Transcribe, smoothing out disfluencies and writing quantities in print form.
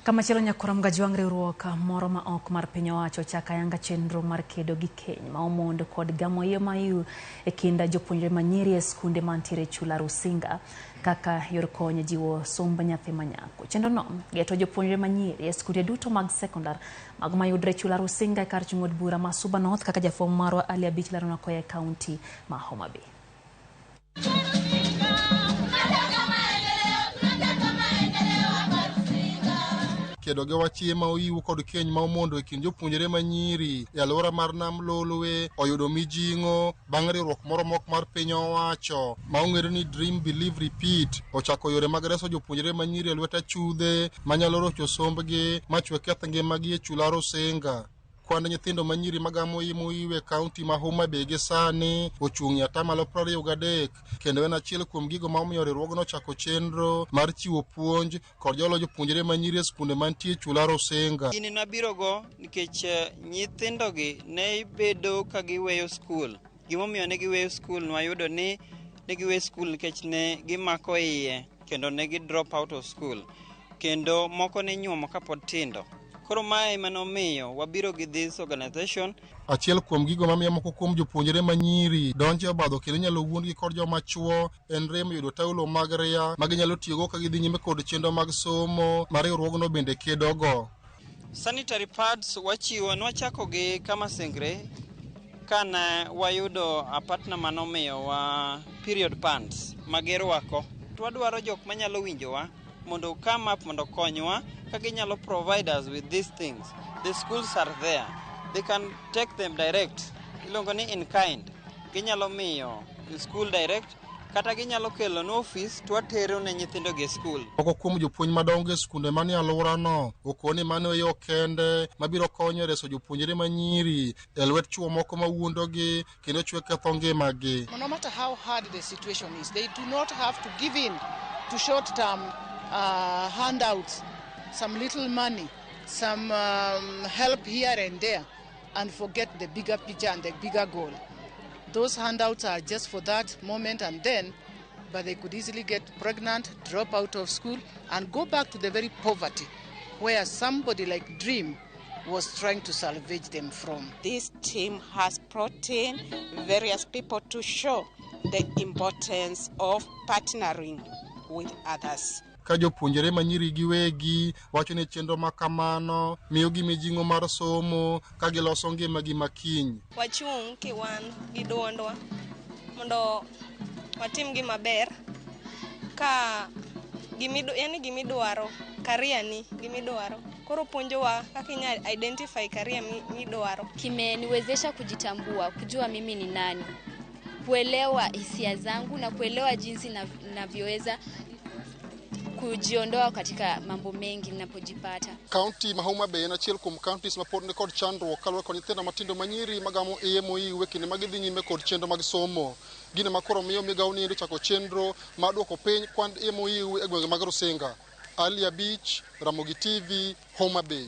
Kamachielo nyakoram gajwang' riwruok moro ma ok mar piny owacho ochako ayanga chenro mar kedo gi keny ma omondo kod gamo iye mayu e kind jopuonjre manyiri e skunde mantiere chula Rusinga kaka yor kony e jiwo somb nyathi manyako. Chenrono geto jopuonjre manyiri e skunde duto mag sekondar mago mayudre chula Rusinga e kar chung' od bura ma Suba North kaka jafwambo marwa Ali Abich leronwa koa e kaunti ma Homa Bay. Kedo gi wach iye ma oyiw kod keny ma omondo e kind jopuonjre manyiri e alwora mar Nam Lolwe oyudo mijing'o bang' riwruok moro mok mar piny owacho ma ong'ere ni Dream Believe Repeat ochako yore mag reso jopuonjre manyiri e lwet achudhe manyalo rocho sombgi machwe keth ngimagi e chula Rusinga. Kwand nyithindo manyiri magamo iye moyiw e kaunti ma Homa Bay gi sani ochung' e atamalo 23 kendo en achiel kuom gigo ma omiyo riwruogno ochako chenro mar chiwo puonj kod jolo jopuonjre manyiri e skunde mantie chula Rusinga. Gini nabirogo nikech nyithindogi ne bedo ka giweyo skul. Gimomiyo ne giweyo skul nwayudo ni ne giweyo skul nikech ne gimako iye kendo ne gi drop out of school. Kendo moko ne inyuomo kapod tindo. Koro mae ema nomiyo wabiro gi this organization. Achiel kuom gigo mamiyo moko kuom jopuonjre manyiri donjo e obadho kendo inyalo wuondgi kod joma chuo en rem yudo taulo mag ria ma ginyalo tiyogo ka gidhi nyime kod chenro mag somo ma riwruogno bende kedogo. Sanitary pads wachiwo, nwachako gi Kamasengre kane wayudo a partner manomiyowa period pants ma girwako. Wadwaro jok manyalo winjowa mondo come up mondo okonywa ka ginyalo provide us with these things. The schools are there. They can take them direct. Iluongo ni in kind. Ginyalo miyo school direct kata ginyalo kelo ne ofis to watero ne nyithindo gi e school. Moko kuom jopuonj madongo e skunde manie alworano okoni mano e yo kende mabiro konyo e reso jopuonjre manyiri e lwet chwo moko mawuondogi kendo chwe ketho ngimagi. No matter how hard the situation is, they do not have to give in to short-term handouts, some little money, some help here and there, and forget the bigger picture and the bigger goal. Those handouts are just for that moment and then, but they could easily get pregnant, drop out of school, and go back to the very poverty where somebody like Dream was trying to salvage them from. This team has brought in various people to show the importance of partnering with others. Ka jopuonjre manyiri giwegi wacho ni chenro ma kamano miyogi mijing'o mar somo ka giloso ngimagi makiny. Wachung' kiwan gi duondwa mondo watim gima ber ka yani gimidwaro career ni gimidwaro koro puonjowa kaka inya identify career midwaro. Kimeniwezesha kujitambua, kujua mimi ni nani, kuelewa hisia zangu na kuelewa jinsi navyoweza kujiondoa katika mambo mengi ninapojipata. Kaunti ma Homa Bay en achiel kuom counties ma pod nikod chandruok kaluwore kod nyithindo matindo manyiri magamo iye moyiw e kinde ma gidhi nyime kod chenro mag somo. Gino ma koro miyo migawo ni chako chenro mar duoko piny kwand iye moyiw e gwenge mag Rusinga. Ali Abich, Ramogi TV, Homa Bay.